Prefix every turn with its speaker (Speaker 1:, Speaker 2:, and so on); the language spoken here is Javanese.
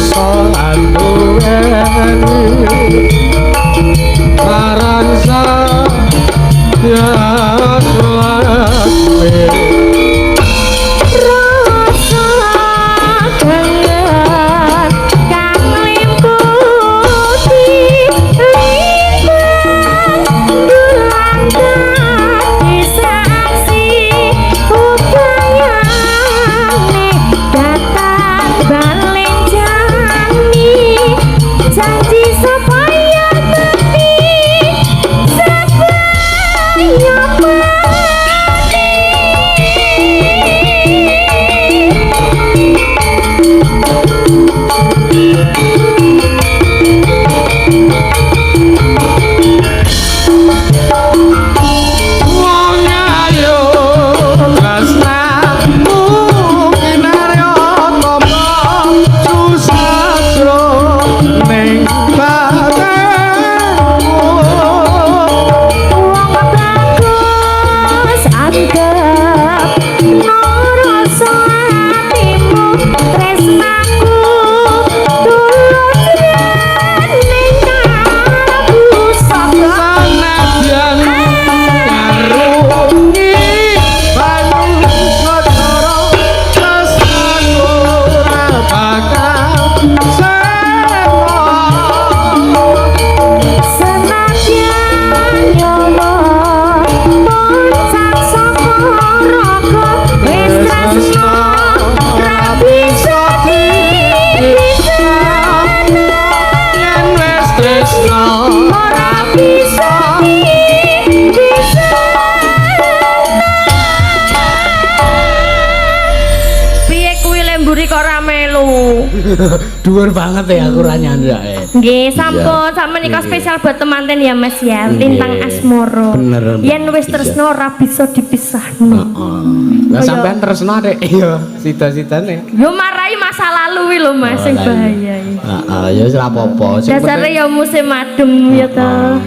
Speaker 1: iso anduweni aran saya suwe.
Speaker 2: Rasa kangen kang limputi limbang dulang dadi saksi upayane datang balen jani janji supaya mati supaya mati.
Speaker 1: Wong ayu tresnamu kinarya tamba susah ning batinku.
Speaker 2: Wong bagus anggap rasa atimu tresnaku tulus ning kalbu saka.
Speaker 1: Sanadyan ngarungi banyu segara tresnaku ora bakal sema.
Speaker 2: Senadyan nyawa poncak saka raga wis tresna ra bisa dipisahno.
Speaker 1: Yen wis tresna
Speaker 2: Ora bisa dipisahno. Piye kuwi lemburi kok ora melu?
Speaker 1: Dhuwur banget ya aku ora nyandake.
Speaker 2: Nggih, sampun sak menika spesial buat temanten ya Mas ya, Lintang Asmoro.
Speaker 1: Bener, Mbak.
Speaker 2: Yen wis tresno ora bisa dipisahno.
Speaker 1: Heeh. Lah sampean tresno Dek, iya, sida-sidane.
Speaker 2: Yo marai masa lalu wi lho Mas sing
Speaker 1: Oh, lah iya.
Speaker 2: bahaya iki.
Speaker 1: Heeh, ya wis ora apa-apa. Sing
Speaker 2: Dasare
Speaker 1: penting
Speaker 2: ya musim adem ya toh.